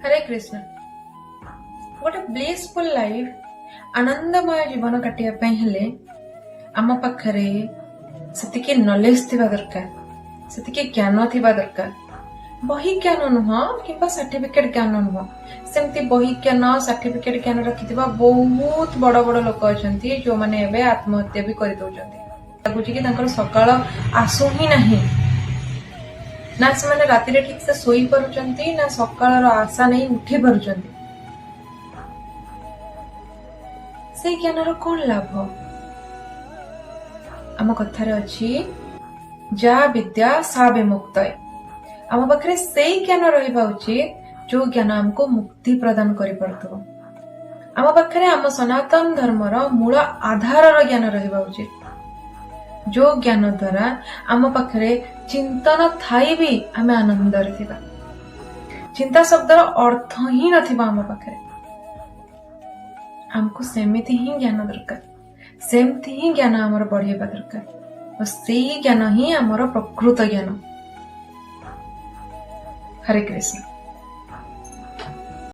ହରେ କୃଷ୍ଣ। ଗୋଟେ ବ୍ଲିସଫୁଲ ଲାଇଫ, ଆନନ୍ଦମୟ ଜୀବନ କାଟିବା ପାଇଁ ହେଲେ ଆମ ପାଖରେ ସେତିକି ନଲେଜ ଥିବା ଦରକାର, ସେତିକି ଜ୍ଞାନ ଥିବା ଦରକାର। ବହି ଜ୍ଞାନ ନୁହଁ କିମ୍ବା ସାର୍ଟିଫିକେଟ ଜ୍ଞାନ ନୁହଁ। ସେମିତି ବହି ଜ୍ଞାନ, ସାର୍ଟିଫିକେଟ ଜ୍ଞାନ ରଖିଥିବା ବହୁତ ବଡ ବଡ ଲୋକ ଅଛନ୍ତି, ଯୋଉମାନେ ଏବେ ଆତ୍ମହତ୍ୟା ବି କରିଦଉଛନ୍ତି। ଲାଗୁଛି କି ତାଙ୍କର ସକାଳ ଆସୁ ହିଁ ନାହିଁ। ନା ସେମାନେ ରାତିରେ ଠିକ ସେ ଶୋଇ ପାରୁଛନ୍ତି, ନା ସକାଳର ଆଶା ନେଇ ଉଠି ପାରୁଛନ୍ତି। ସେଇ ଜ୍ଞାନର କଣ ଲାଭ? ଆମ କଥାରେ ଅଛି, ଯା ବିଦ୍ୟା ସା ବିମୁକ୍ତୟେ। ଆମ ପାଖରେ ସେଇ ଜ୍ଞାନ ରହିବା ଉଚିତ, ଯୋଉ ଜ୍ଞାନ ଆମକୁ ମୁକ୍ତି ପ୍ରଦାନ କରିପାରୁଥିବ। ଆମ ପାଖରେ ଆମ ସନାତନ ଧର୍ମର ମୂଳ ଆଧାରର ଜ୍ଞାନ ରହିବା ଉଚିତ, ଯୋଉ ଜ୍ଞାନ ଦ୍ଵାରା ଆମ ପାଖରେ ଚିନ୍ତନ ଥାଇ ବି ଆମେ ଆନନ୍ଦରେ ଥିବା। ଚିନ୍ତା ଶବ୍ଦର ଅର୍ଥ ହିଁ ନଥିବ ଆମ ପାଖରେ। ଆମକୁ ସେମିତି ହିଁ ଜ୍ଞାନ ଦରକାର, ସେମିତି ହିଁ ଜ୍ଞାନ ଆମର ବଢେଇବା ଦରକାର ଓ ସେଇ ଜ୍ଞାନ ହିଁ ଆମର ପ୍ରକୃତ ଜ୍ଞାନ। ହରେ କୃଷ୍ଣ।